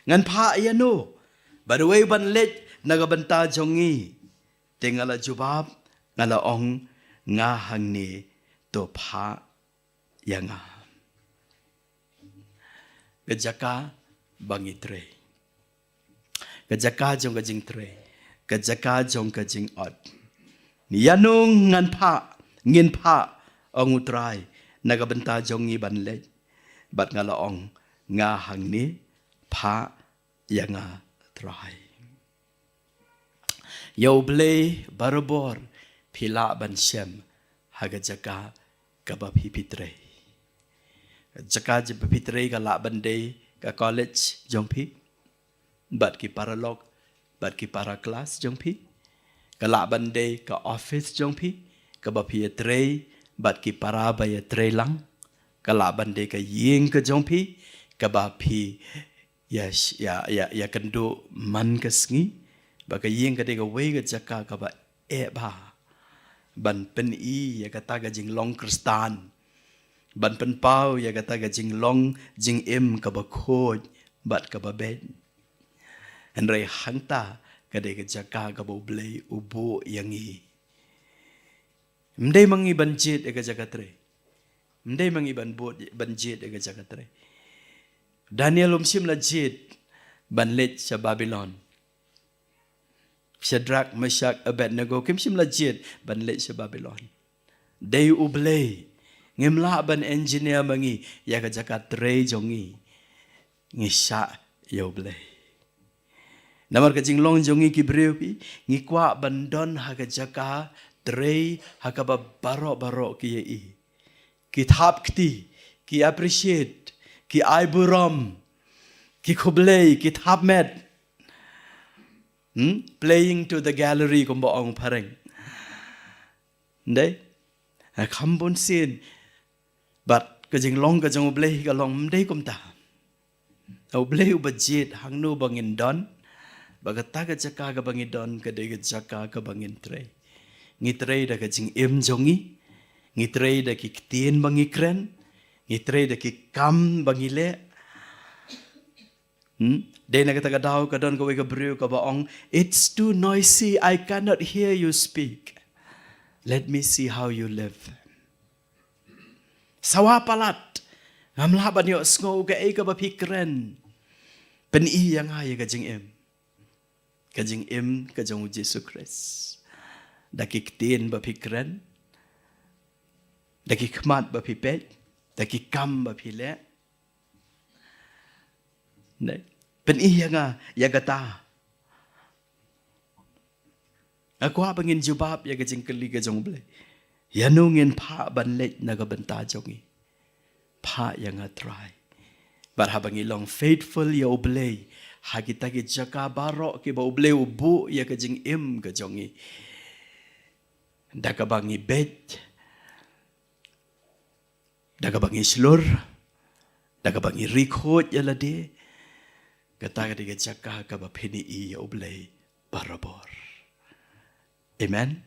Ngan phah ïano bad uei uban leit na ka bynta jong ngi. Te nga la jubab, nga la ong, nga hangne, to phah ïa nga. Ka jaka ba ngi trei. Ka jaka jong ka jingtrei. Ka jaka jong ka jingot. Ïano ngan phah, ngin phah, ong U Trai, na ka bynta jong ngi ban leit. Bad nga la ong, nga hangne, phah ïa nga Trai. Ïa U Blei barabor phi lah ban shem ha ka jaka kaba phi phi trei. Jaka jong phi trei ka lah ban dei ka college jong phi bad ki paralok bad ki para klas jong phi. Ka lah ban dei ka office jong phi kaba phi ïatrei bad ki para ba ïatrei lang. Ka lah ban dei ka ïing ka jong phi kaba phi ïa, ïa, ïa, ïakynduh man ka sngi. Ba ka ïing ka dei kawei ka jaka kaba eh bha ban pyni ïa kata ka jinglong Khristan, ban pynpaw ïa kata ka jinglong jingim kaba khuid bad kaba beit. Hynrei hangta ka dei ka jaka kaba U Blei u buh ïa ngi. Ym dei ma ngi ban jied ïa ka jaka trei. Ym dei ma ngi ban bud, ban jied ïa ka jaka trei. Daniel um shym la jied ban leit sha Babilon. Shadrach, Meshach, Abednego kim shym la jied ban leit sha Babilon. Dei U Blei. Ngim lah ban engineer ma ngi ïa ka jaka trei jong ngi. Ngi shah ïa U Blei. Namar ka jinglong jong ngi ki briew phi, ngi kwah ban don ha ka jaka trei ha kaba baroh baroh ki ïa i. Ki thap kti, ki appreciate, ki ai burom, ki khublei, ki thap met. Hmm? Playing to the gallery kumba ong phareng. Ndei? Ha kham bun sien. Bad ka jinglong ka jong U Blei ka long ym dei kumta. U Blei uba jied hangno ba ngin don. Ba kata ka jaka kaba ngi don ka dei ka jaka kaba ngin trei. Ngi trei da ka jingim jong ngi. Ngi trei da ki ktien ba ngi kren. Ngi trei da ki kam ba ngi leh. Hmm? Dei na kata ka daw ka don kawei ka briew kaba ong, "It's too noisy, I cannot hear you speak. Let me see how you live." Sawa palat, ngam lah ban ïohsngew kaei kaba phi kren. Pyni ïa nga ïa ka jingim. Ka jingim ka jong U Jisu Khrist. Da ki ktien ba phi kren. Da ki khmat ba phi peit. Da ki kam ba phi leh. Ne? Pyni ïa nga ïa kata. Nga kwah ba ngin jubab ïa ka jingkylli ka jong U Blei. Ïano ngin phah ban leit na ka bynta jong ngi. Phah ïa nga Trai. Bad haba ngi long faithful ïa U Blei ha kita ki jaka baroh kiba U Blei u buh ïa ka jingim ka jong ngi. Da kaba ngi beit. Da kaba ngi shlur, da kaba ngi ri khuid ïa lade, kata ka dei ka jaka kaba phin ïohi ïa U Blei barabor. Amen.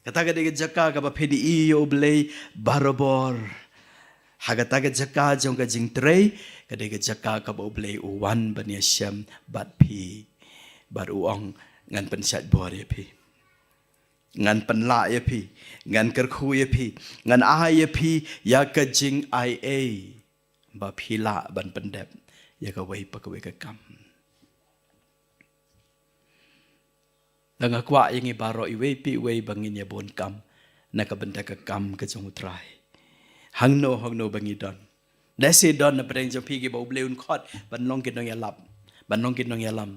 Kata ka dei ka jaka kaba phin ïohi ïa U Blei barabor. Ha kata ka jaka jong ka jingtrei, ka dei ka jaka kaba U Blei u wan ban ïashem bad phi. Bad u ong ngan pynshait bor ïa phi. Ngan pynlah ïa phi, ngan kyrkhu ïa phi, ngan ai ïa phi ïa ka jingai ei ba phi lah ban pyndep ïa kawei pa kawei ka kam. Nga kwah ïa ngi baroh iwei pa iwei ba ngin ïa bun kam na ka bynta ka kam ka jong U Trai. Hangno hangno ba ngi don. Lehse don na pdeng jong phi kiba U Blei un khot ban long ki nongïalap, ban long ki nongïalam,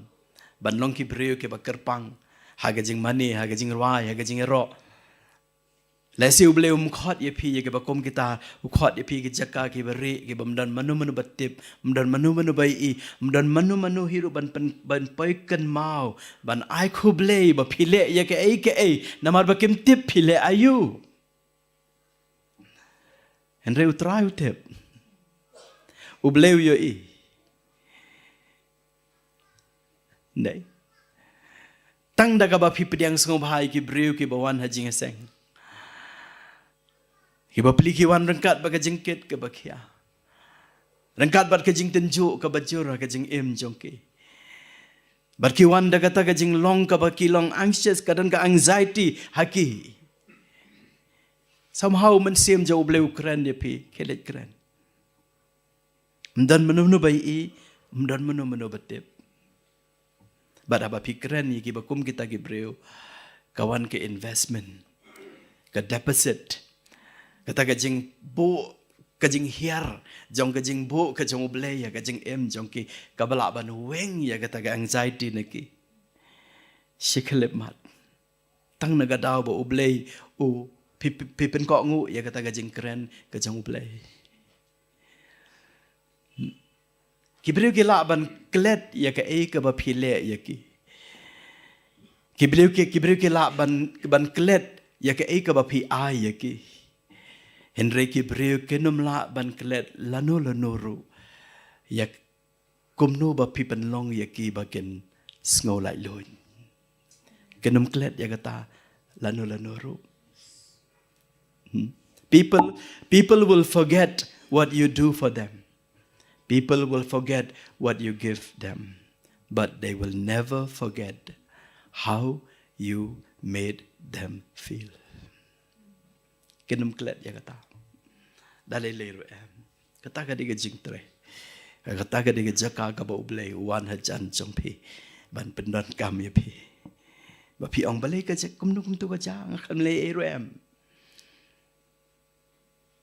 ban long ki briew kiba kyrpang ha ka jingmane, ha ka jingrwai, ha ka jingïaroh. Lehse U Blei um khot ïa phi ïa kiba kum kita, u khot ïa phi ki jaka kiba rieh, kiba ym don mano mano ba tip, ym don mano mano ba ïohi, ym don mano mano hi ruh ban pyn, ban poi kynmaw, ban ai khublei ba phi leh ïa kaei kaei, namar ba kim tip phi leh aïu. Hynrei U Trai u tip. U Blei u ïohi. Dei. Tang da kaba phi pdiang sngewbha ïa ki briew kiba wan ha jingïaseng. Kiba plie ki wan ryngkat bad ka jingkit kaba khia. Ryngkat bad ka jingtynjuh kaba jur ha ka jingim jong ki. Bad ki wan da kata ka jinglong kaba ki long anxious, ka don ka anxiety ha ki. Somehow mynsiem jong U Blei u kren ïa phi, khie leit kren. Ym don mano mano ba ïohi, ym don mano mano ba tip. Bad haba phi kren ïa kiba kum kita ki briew, ka wan ka investment, ka deposit, kata ka jingbuh, ka jinghiar jong ka jingbuh ka jong U Blei ïa ka jingim jong ki, kaba lah ban weng ïa kata ka anxiety na ki. Shi khyllipmat. Tang na ka daw ba U Blei u phi, phi, phi pynkohnguh ïa kata ka jingkren ka jong U Blei. Ki briew ki lah ban klet ïa kaei kaba phi leh ïa ki. Ki briew ki, ki briew ki lah ban, ban klet ïa kaei kaba phi ai ïa ki. Hynrei ki briew kin ym lah ban klet lano lano ruh ïa kumno ba phi pynlong ïa ki ba kin sngew laitluid. Kin ym klet ïa kata lano lano ruh. Hmm? People, people will forget what you do for them. People will forget what you give them. But they will never forget how you made them feel. Kin ym klet ïa kata. Da lei lei ruh em. Kata ka dei ka jingtrei. Kata ka dei ka jaka kaba U Blei u wan hajan jong phi ban pyndonkam ïa phi. Ba phi ong balei ka jia, kumno kumto ka jia, nga khlem leh ei ruh em.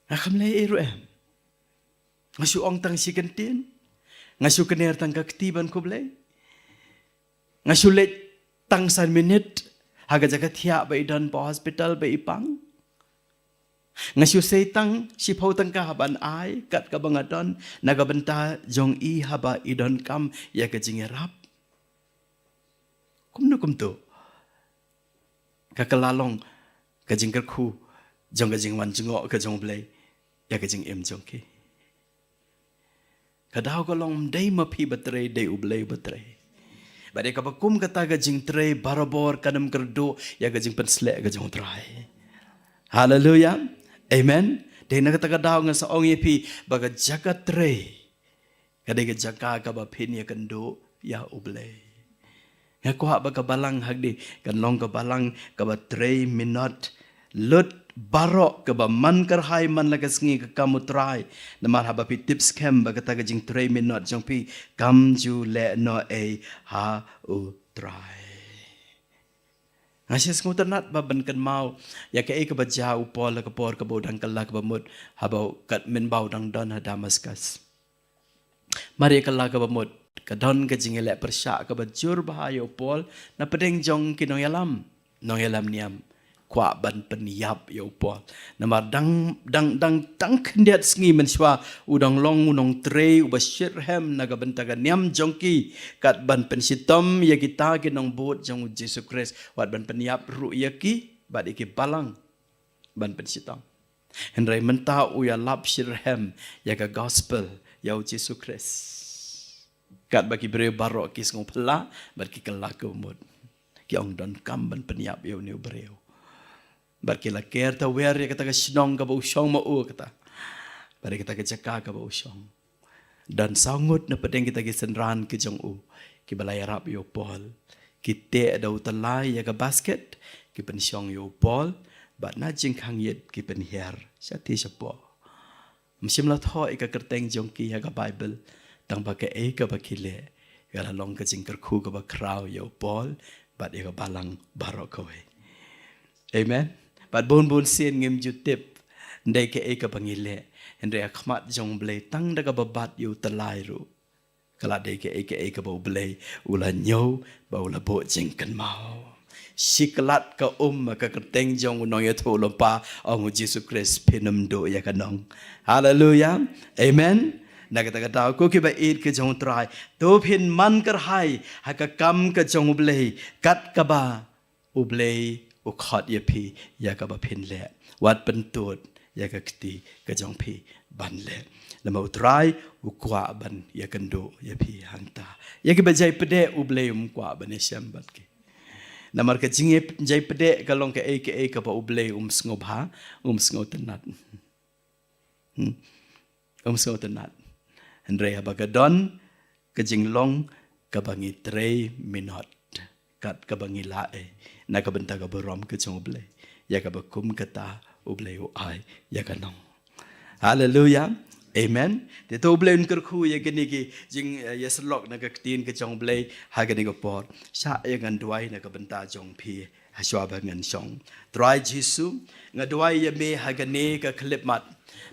Nga khlem leh ei ruh em. Nga shu ong tang shi kyntien. Nga shu kner tang ka kti ban khublei. Nga shu leit tang san minit ha ka jaka thiah ba i don pa hospital ba i pang. Nga shu sei tang shiphew tyngka ban ai kat kaba nga don na ka bynta jong i haba i donkam ïa ka jingïarap. Kumno kumto ka kylla long ka jingkyrkhu jong ka jingwan jngoh ka jong U Blei ïa ka jingim jong ki. Ka daw ka long ym dei ma phi ba trei, dei U Blei ba trei. Bad ïa kaba kum kata ka jingtrei barabor kan ym kyrduh ïa ka jingpynsleh ka jong U Trai. Haleluya. Amen. Dei na kata ka daw nga sa ong ïa phi ba ka jaka trei ka dei ka jaka kaba phin ïakynduh ïa U Blei. Nga kwah ba ka balang hangne kan long ka balang kaba trei minot lut baroh, kaba man kyrhai man la ka sngi ka kam U Trai. Namar haba phi tip skhem ba kata ka jingtrei minot jong phi kam ju leh noh ei ha U Trai. Nga sngewtynnat ba ban kynmaw ïa kaei kaba jia u Paul ha ka por kaba u dang kylla kaba mut, haba u kat mynba u dang don ha Damascus. Mar ïa kylla kaba mut, ka don ka jingïaleh pyrshah kaba jur bha ïa u Paul na pdeng jong ki nongïalam, nongïalam niam kwah ban pynïap ïa u Paul. Namar dang, dang, dang, dang khyndiat sngi mynshuwa u dang long u nongtrei uba shitrhem na ka bynta ka niam jong ki, kat ban pynshitom ïa kita ki nongbud jong U Jisu Khrist, wat ban pynïap ruh ïa ki bad ïa ki balang ban pynshitom. Hynrei mynta u ïalap shitrhem ïa ka gospel, ïa U Jisu Khrist. Katba ki briew baroh ki sngewphylla bad ki kylla kaba mut. Ki ong donkam ban pynïap ïa une u briew. Bad ki la ker tawiar ïa kata ka shnong kaba u shong ma u kata. Bad ïa kata ka jaka kaba u shong. Don saw ngut na pdeng kita ki synran ki jong u kiba la ïarap ïa u Paul. Ki teh da u tyllai ïa ka basket, ki pynshong ïa u Paul, bad na jingkhang ïit ki pynhiar shatei shapoh. Ym shym la thoh ïa ka kyrteng jong ki ha ka Baibl, tangba kaei kaba ki leh ka la long ka jingkyrkhu kaba khraw ïa u Paul bad ïa ka balang baroh kawei. Amen. Bad bun bun sien ngim ju tip ym dei kaei kaba ngi leh, hynrei ha khmat jong U Blei tang da kaba bat ïa u tyllai ruh ka la dei kaei kaei kaba U Blei u la ñiew bad u la buh jingkynmaw. Shi klat ka um ha ka kyrteng jong u nongïathuhlypa, ong U Jisu Khrist, phin ym duh ïa ka nong. Haleluya. Amen. Na kata ka daw ko kiba ïeit ki jong U Trai, to phin man kyrhai ha ka kam ka jong U Blei kat kaba U Blei u khot ïa phi ïa kaba phin leh. Wat pyntud ïa ka kti ka jong phi ban leh. Namar U Trai u kwah ban ïakynduh ïa phi hangta. Ïa kiba jai pdeh U Blei um kwah ban ïashem bad ki. Namar ka jingïa jai pdeh ka long kaei kaei kaba U Blei um sngewbha, um sngewtynnat. Hmm. Um sngewtynnat. Hynrei haba ka don ka jinglong kaba ngi trei minot kat kaba ngi lah ei na ka bynta ka burom ka jong U Blei. Ïa kaba kum kata U Blei u ai ïa ka nong. Haleluya. Amen. Te to U Blei un kyrkhu ïa kine ki jing, eh, ïasyllok na ka ktien ka jong U Blei ha kane ka por. Shah ïa ngan duwai na ka bynta jong phi. Hashwa ba ngan shong. Trai Jisu, nga duwai ïa me ha kane ka khyllipmat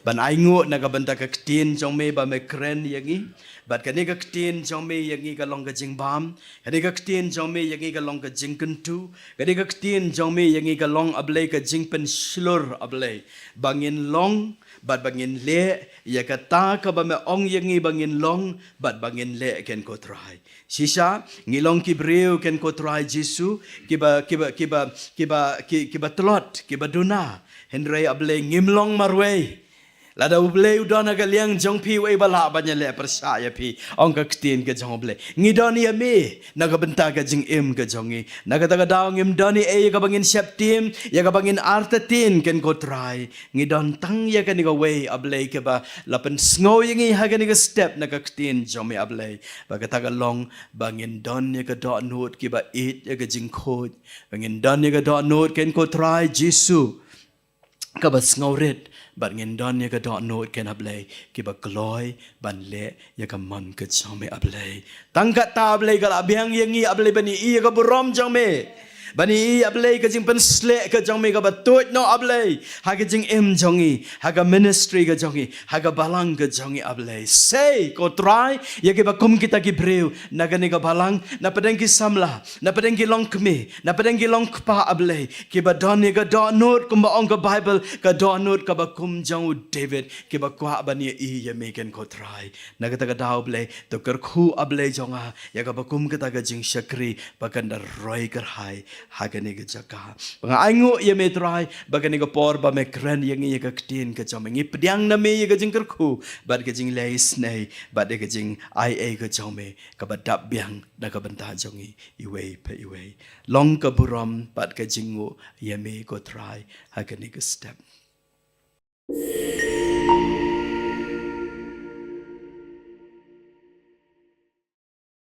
ban ainguh na ka bynta ka ktien jong me ba me kren ïa ngi. Bad kane ka ktien jong me ïa ngi ka long ka jingbam. Kane ka ktien jong me ïa ngi ka long ka jingkyntu. Kane ka ktien jong me ïa ngi ka long, A Blei, ka jingpynshlur, A Blei, ba ngin long bad ba ngin leh ïa kata kaba me ong ïa ngi ba ngin long bad ba ngin leh, ken ko Trai. Shisha ngi long ki briew, ken ko Trai Jisu, kiba, kiba, kiba, kiba, ki, kiba tlot, kiba duna. Hynrei A Blei ngim long marwei. Lada U Blei u don ha ka liang jong phi, uei ba lah ban ïaleh pyrshah ïa phi, ong ka ktien ka jong U Blei. Ngi don ïa me na ka bynta ka jingim ka jong ngi. Na kata ka daw ngim don ei ei ïa kaba ngin sheptieng, ïa kaba ngin artatien, ken ko Trai. Ngi don tang ïa kane kawei, A Blei, kaba la pynsngew ïa ngi ha kane ka step na ka ktien jong me, A Blei. Ba kata ka long ba ngin don ïa ka dohnud kiba ïeit ïa ka jingkhuid. Ba ngin don ïa ka dohnud, ken ko Trai Jisu, kaba sngewrit. Bad ngin don ïa ka dohnud, ken A Blei, kiba kloi ban leh ïa ka mon ka jong me, A Blei. Tang kata, A Blei, ka la biang ïa ngi, A Blei, ban ïohi ïa ka burom jong me. Ban ïohi, A Blei, ka jingpynsleh ka jong me kaba tuid noh, A Blei, ha ka jingim jong ngi, ha ka ministry ka jong ngi, ha ka balang ka jong ngi, A Blei. Sei, ko Trai, ïa kiba kum kita ki briew, na kane ka balang, na pdeng ki samla, na pdeng ki longkmie, na pdeng ki longkpa, A Blei, kiba don ïa ka dohnud, kumba ong ka Bible, ka dohnud kaba kum jong u David, kiba kwah ban ïohi ïa me, ko Trai. Na kata ka daw, Blei, to kyrkhu, A Blei jong nga, ïa kaba kum kata ka jingshakri, ba kan da roi kyrhai ha kane ka jaka. Ba nga ainguh ïa me, Trai, ba kane ka por ba me kren ïa ngi ïa ka ktien ka jong me, ngi pdiang na me ïa ka jingkyrkhu bad ka jingïaisnei bad ïa ka jingaiei ka jong me, kaba dap biang na ka bynta jong ngi iwei pa iwei. Long ka burom bad ka jingnguh ïa me, ko Trai, ha kane ka step.